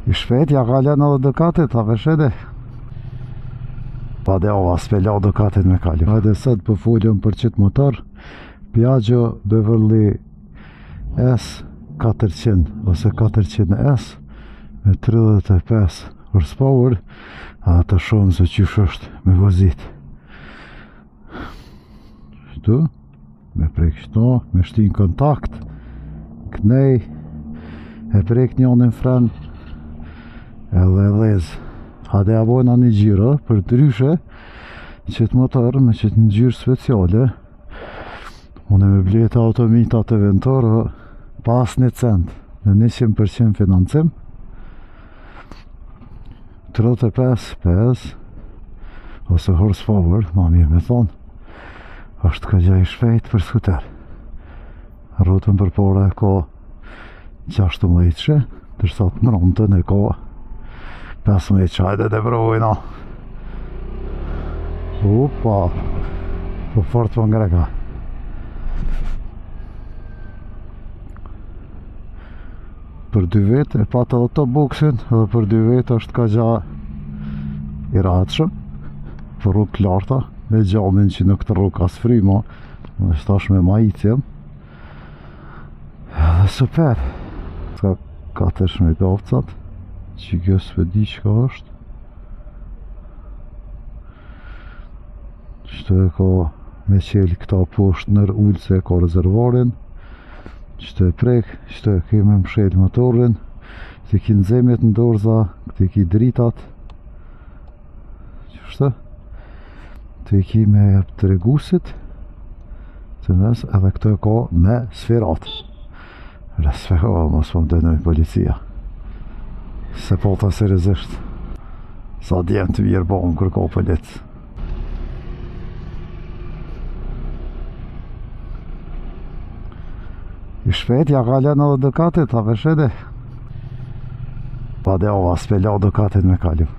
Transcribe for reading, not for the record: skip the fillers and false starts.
I shpejt ja ka lënë edhe Ducatit, a veshede. Pa de ova, s'pe la Ducatit me kalu. Hajde sot po folëm për qitë motor, Piaggio Beverly S 400 ose 400S me 35 horsepower, a të shumë se qysh është me vozit. Kështu, me prek qëto, me shti në kontakt, knej, e prek njënin fren, edhe e dhez. Hajde ja bojna një xhiro, përndryshe, qëtë motor me qëtë ngjyrë speciale, unë me bletë automita të Ventoro, pa asnjë cent, në 100% financim, 35 PS, ose horsepower, ma mirë me thonë, është këgja i shpejt për skuter. Rrotën përpara e ka 16 ndërsa të mramtën e ka 15 Hajde të provojna. Upa, po fort po ngreka. Për dy vetë e pat edhe top boxin edhe për dy vetë është kagja i rahatshëm për rrugë të larta me xhamin që nuk të rrok as fryma dhe tash me maicje edhe super ka katërsh me gafcat që kjo s'pe di çka është Qëtu e ka me qelë këta poshtë nër ulëse e ka rezervarin Qëtu e prek, qëtu e ke me mshel motorin Këtu i ki nxemjet në dorza, këtu i ki dritat Qështu Këtu i ki me jep tregusit Të mes edhe këtu e ka me sferat Respekt, o, mos po më dënoj policia Se po ta seriozisht Sa djem të mirë po më kërko polic I shpejt ja ka lënë edhe Ducatit, a veshede. Pa de ova, s'pe la Ducatit me kalu.